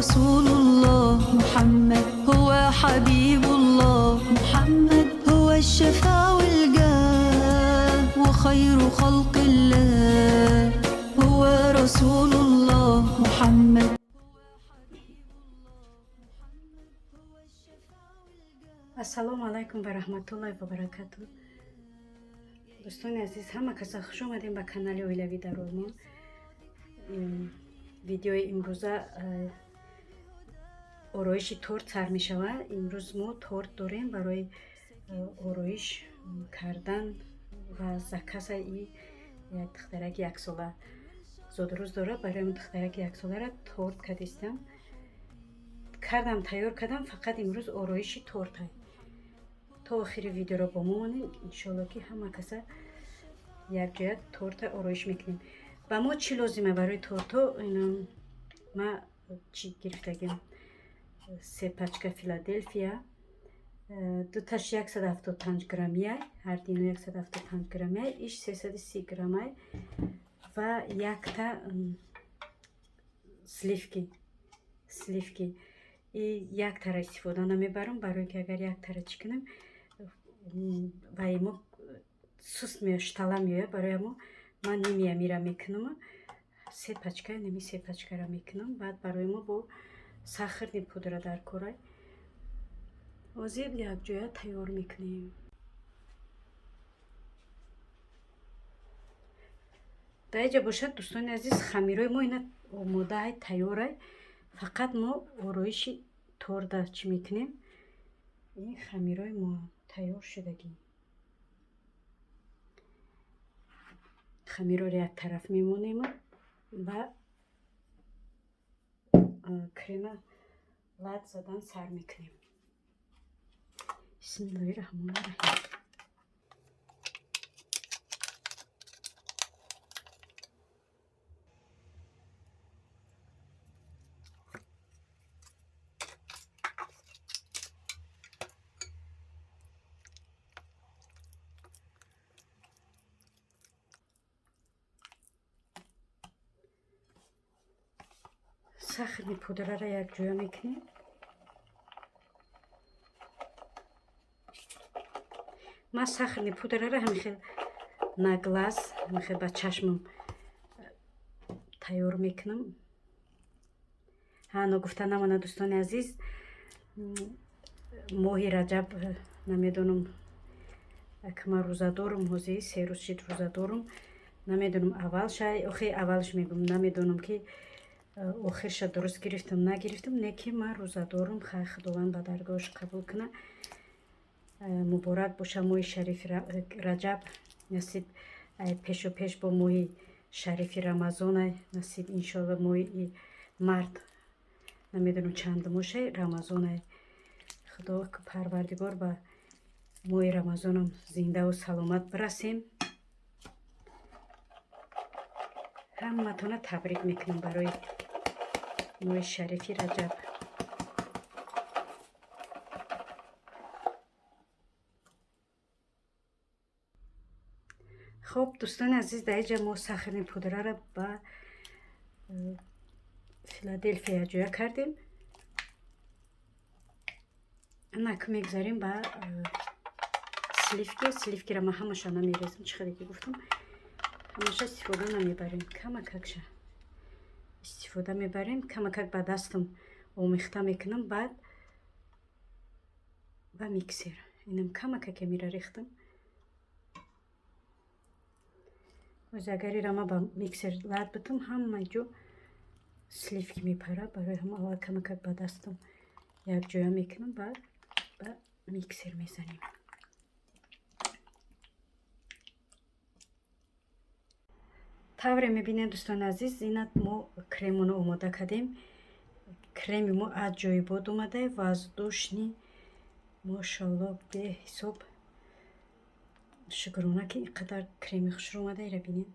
رسول الله محمد هو حبيب الله محمد هو الشفاع والجاه وخير خلق الله هو رسول الله محمد. Ассалому алайкум ва раҳматуллоҳи ва баракату. Дӯстони азиз, ҳама каса хуш омадем ба канали оилавӣ дар Олмон. Видеои имрӯза ороиши торт сар мешавад. Имрӯз мо торт дорем барои ороиш кардан ва заказаи як духтараки яксола зодрӯз дорад. Барои он духтараки яксолара торт кадистам, кардам, тайёр кардам. Фақат имрӯз ороиши торта. То охири видеоро бо мо монед, иншоалло, ки ҳама каса якҷоя торта ороиш мекунем. Ба мо чӣ лозима барои торто? Ма чӣ гирифтагим? Се пачка Филаделфия, дуташ 175 граммия, ҳар дино 175 граммия, иш 330 граммай ва якта сливки. И яктара истифода намебарам, барое ки агар яктара чӣ кунем, вай мо суст меояд, штала меояд. Барои мо ман ними амира мекунам, се пачка, ними се пачкара мекунам. Баъд барои мо бо сахарный пудра дар корай. Ҳозир якҷоя тайёр мекунем. Дар инҷа бошад, дӯстони азиз, хамирои мо ина омодаай, тайёрай. Фақат мо ороиши торда чӣ мекунем. Ин хамирои мо тайёр шудагӣ. Хамироро як тараф мемонем ва крема лат задан сар мекунем. Бисмиллоҳи раҳмони раҳим. Сахарный пудрара якҷоя мекунем. Ман сахарный пудрара ҳамихел на глаз, ҳамихел ба чашмам тайёр мекунам. Ҳа, ногуфта намонад, дӯстони азиз, моҳи Раҷаб, намедонам, ак ман рӯза дорум, ҳозир 3 рӯз шид рӯза дорум. Намедонам, аввал шай, охи аввалш мегӯм, намедонам, ки охирша дуруст гирифтам, нагирифтам, не ки ман рӯза дорум. Хай, Худованд ба даргоҳаш қабул кунад. Муборак боша моҳи шарифи Раҷаб, насиб пешу пеш бо моҳи шарифи Рамазона насиб, иншоалло. Моҳи март, намедонам чандумошай, Рамазона. Худо Парвардигор ба моҳи Рамазонам зиндаву саломат бирасем. Ҳаматона табрик мекунам барои моҳи шарифи Раҷаб. Хуб, дӯстони азиз, дар инҷа мо сахарный пудрара ба Филаделфия якҷоя кардем. Анак мегзарем ба сливки. Сливкиро ман ҳамаша намерезам. Чӣ хеле ки гуфтам, ҳамаша истифода намебарем, камакакша истифода мебарем. Камакак ба дастам омехта мекунам, баъд ба миксер. Инам камакаке мира рехтам. Оз агар ира ма ба миксер лат битам, ҳама ҷо сливки мепарад. Барои ҳам аввал камакак ба дастам якҷоя мекунам, баъд ба миксер мезанем. Тавре мебинем, дӯстони азиз, инат мо кремоно омода кардем. Креми мо аҷоибот омада, воздушный, мошалло, беҳисоб шукрона, ки ин қадар креми хушрӯ омада. Ира бинед,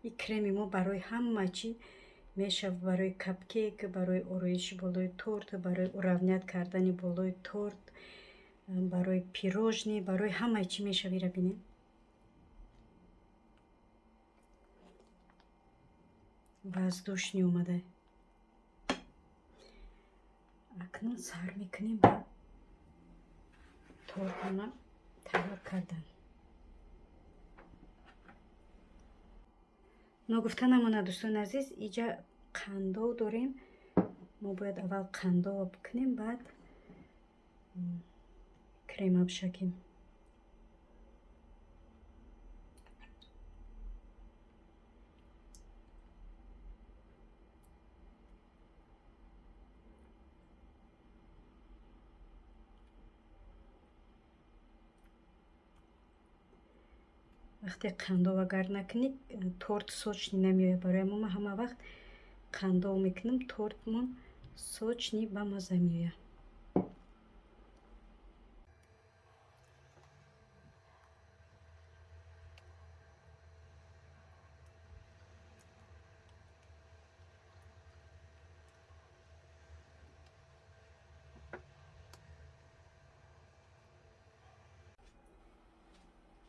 ин креми мо барои ҳама чӣ мешавад: барои капкейк, барои ороиши болои торт, барои уравнять кардани болои торт, барои пирожные, барои ҳамаи чӣ мешавад. Ира бинед, воздушный омада. Акнун сар мекунем ба тортона тайёр кардан. Ногуфта намонад, дӯстони азиз, иҷа қандов дорем. Мо бояд аввал қандова бикунем, баъд крема бишакем. Вақте қандова гард накунӣ, торт сочный намеояд. Барои мо ман ҳама вақт қандов мекунам, тортмон сочный ба мазза меояд.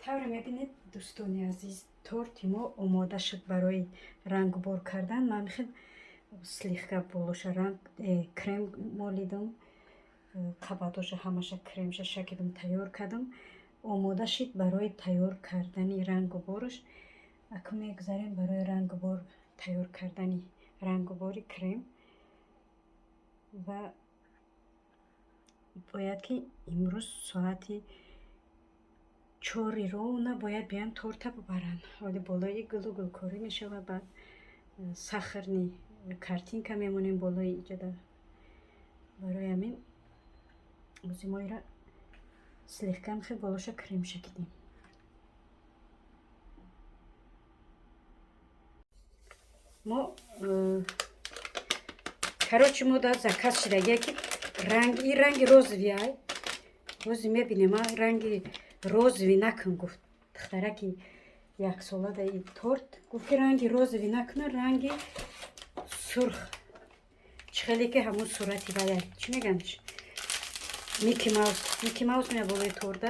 Тавре мебинед, дӯстони азиз, торти мо омода шуд барои рангбор кардан. Ман мехел слегка болоша ранг крем молидам, қабатоша ҳамаша кремша шакидам, тайёр кардам. Омода шуд барои тайёр кардани рангубораш. Акнун мегузарем барои рангубор тайёр кардани рангубори крем ва бояд ки имрӯз соати 4 ровно бояд биён торта бубаранд. Ҳоли болои гулу гулкорӣ мешавад, баъд сахарный картинка мемонем болои иҷода. Барои ҳамин ози мо ира слегка мехел болоша крем шакидем. Мо короче мо да заказ шидагия ки ранг и ранги розовый ай. Ҳозир мебинем, ранги розовый накун гуфт духтараки яксола да и торт гуфт ки ранги розовый накуна, ранги сурх. Чӣ хеле ки ҳамун сурати вая чӣ мегӯянд? Микки Маус, Микки Маус мея болои торда.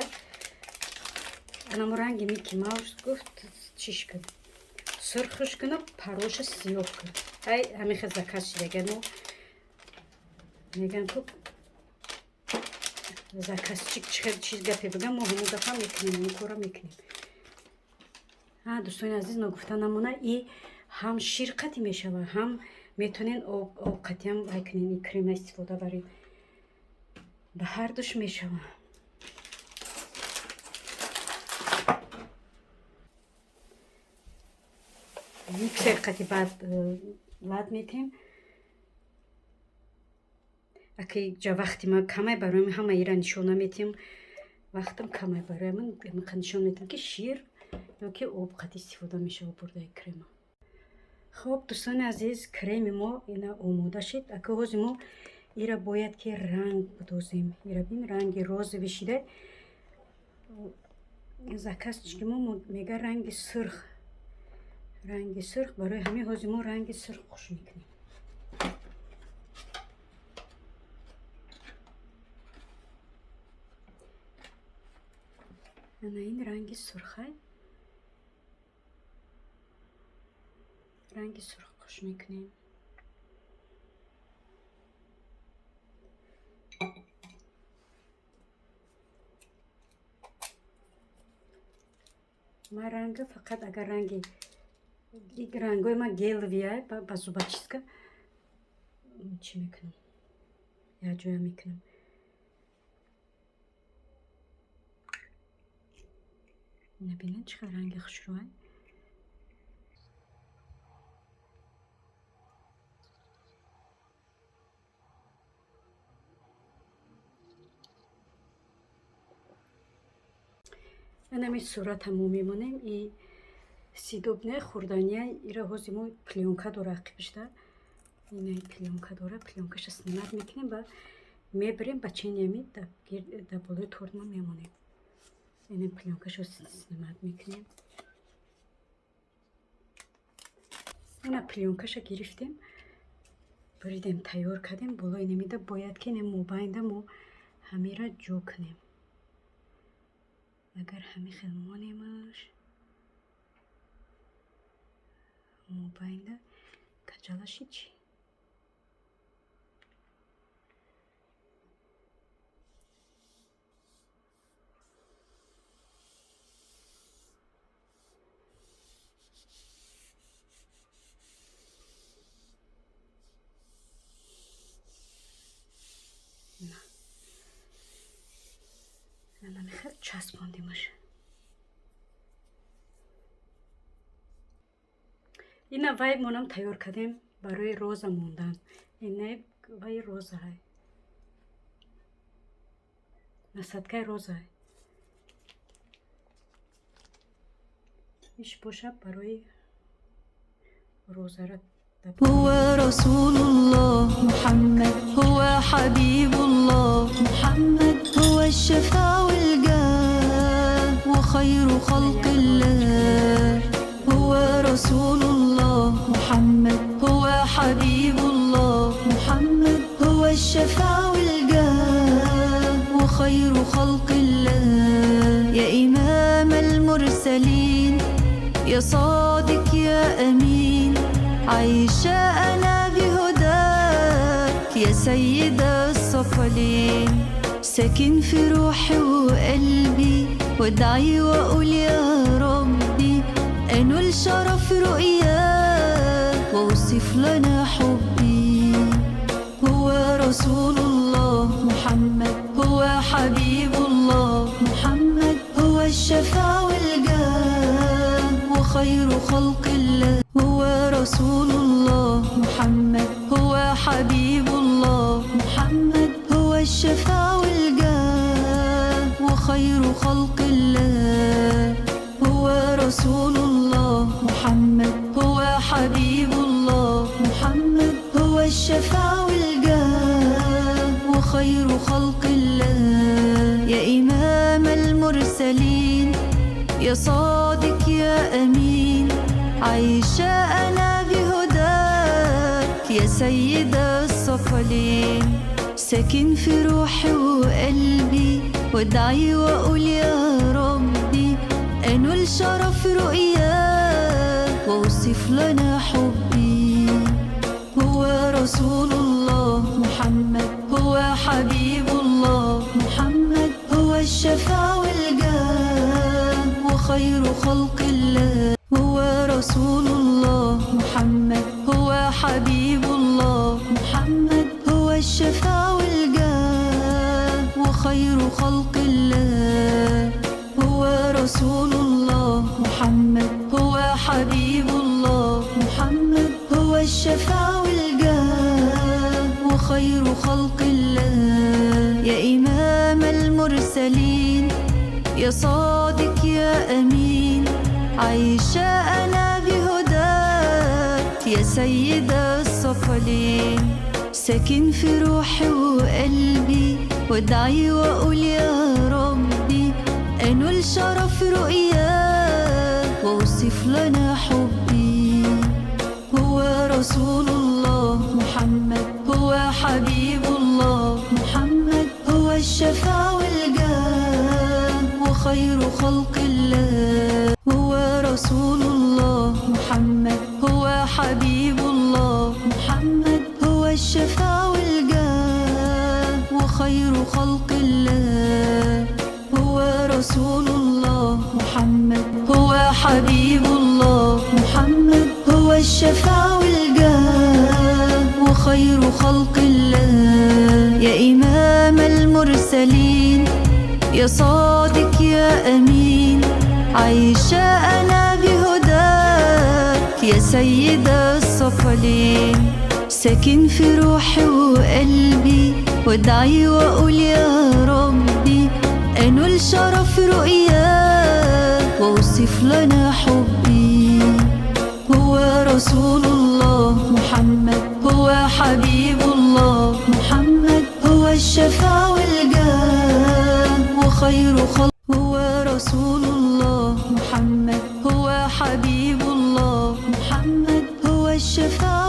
Анамо ранги Микки Маус гуфт чиш кун. Сурхш куна, пароша сиёҳ кун. Ай ҳамин хел заказ шидага мо мегӯям ку заказчик чӣ хел чиз гапе бигам, мо ҳамун гапа мекунем, ҳамун кора мекунем. Дӯстони азиз, ногуфта намона, и ҳам шир қатӣ мешавад, ҳам метавонен об қатиам вай кунен, и крема истифода баред. Ба ҳар душ мешавад. Миксер қати баъд лат метем. Аки ҷа вақти ман камай, барои ҳама ира нишон наметем. Вақтам камай, барои ман нишон метем ки шир ёки об қати истифода мешавад бурдаи крема. Хоб, дӯстони азиз, креми мо ина омода шуд. Аки ҳозир мо ира бояд ки ранг бидозем. Ира бин ранги розовый шида. Заказчики мо мега ранги сурх. Ранги сурх, барои ҳамин ҳозир мо ранги сурх хуш мекунем. Ана ин ранги сурхай. Ранги сурх хуш мекунем. Ман ранга фақат агар ранги рангои ман геловия ба зубочистка чӣ мекунам, якҷоя мекунам. Набинед чӣ қадр ранги хушрӯай. Анами сурата мо мемонем и съедобная хӯрдания ира ҳозир мо плёнка дора ақибишда. Ина плёнка дора, плёнкаша снимать мекунем ва мебарем ба чени ами дар болои торт мо мемонем. Ина плёнкаша снимать мекунем. Ина плёнкаша гирифтем, буридем, тайёр кардем. Болои намида бояд ки ина мобайнда мо ҳамира ҷо кунем. Агар ҳамин хел монемаш мобайнда каҷалаши чӣ? Часпондимаш. Ина вай монам тайёр кардем барои роза мондан. Ина вай розаҳай. Насадкаи розаҳай. Иш боша барои розара. هو رسول الله محمد هو حبيب الله محمد هو الشفاع والجاه وخير خلق الله هو رسول الله محمد هو حبيب الله محمد هو الشفاع والجاه وخير خلق الله يا إمام المرسلين يا صادق يا أمين عايشة أنا بهداك يا سيد الثقلين ساكن في روحي وقلبي وادعي وأقول يا ربي أنول شرف رؤياك واوصف لنا حبي هو رسول الله محمد هو حبيب الله محمد هو الشفاع والجاه وخير خلق الله هو رسول الله محمد هو حبيب الله محمد هو الشفاع والجاه وخير خلق الله هو رسول الله محمد هو حبيب الله محمد هو الشفاع والجاه وخير خلق الله يا إمام المرسلين يا صادق يا أمين عايشة أنا بهداك يا سيد الثقلين ساكن في روحي وقلبي وادعي وأقول يا ربي أنول شرف رؤياك واوصف لنا حبي هو رسول الله محمد هو حبيب الله محمد هو الشفاع والجاه وخير خلق الله هو رسول الله محمد هو حبيب الله محمد هو الشفاع والجاه وخير خلق الله هو رسول الله محمد هو حبيب الله محمد هو الشفاع والجاه وخير خلق الله يا إمام المرسلين يا صادق يا أمين عايشة أنا بهداك يا سيد الثقلين ساكن في روحي وقلبي وادعي وأقول يا ربي أنول شرف رؤياك واوصف لنا حبي هو رسول الله محمد هو حبيب الله محمد هو الشفاع والجاه وخير خلق الله هو رسول الله محمد هو حبيب الله محمد هو الشفاع والجاه وخير خلق الله هو رسول الله محمد هو حبيب الله محمد هو الشفاع والجاه وخير خلق الله يا إمام المرسلين يا صادق يا أمين عايشة أنا بهداك يا سيد الثقلين ساكن في روحي وقلبي وادعي وأقول يا ربي أنول شرف رؤياك واوصف لنا حبي هو رسول الله محمد هو حبيب الله محمد هو الشفاع والجاه وخير خلق هو رسول الله محمد هو حبيب الله محمد هو الشفاع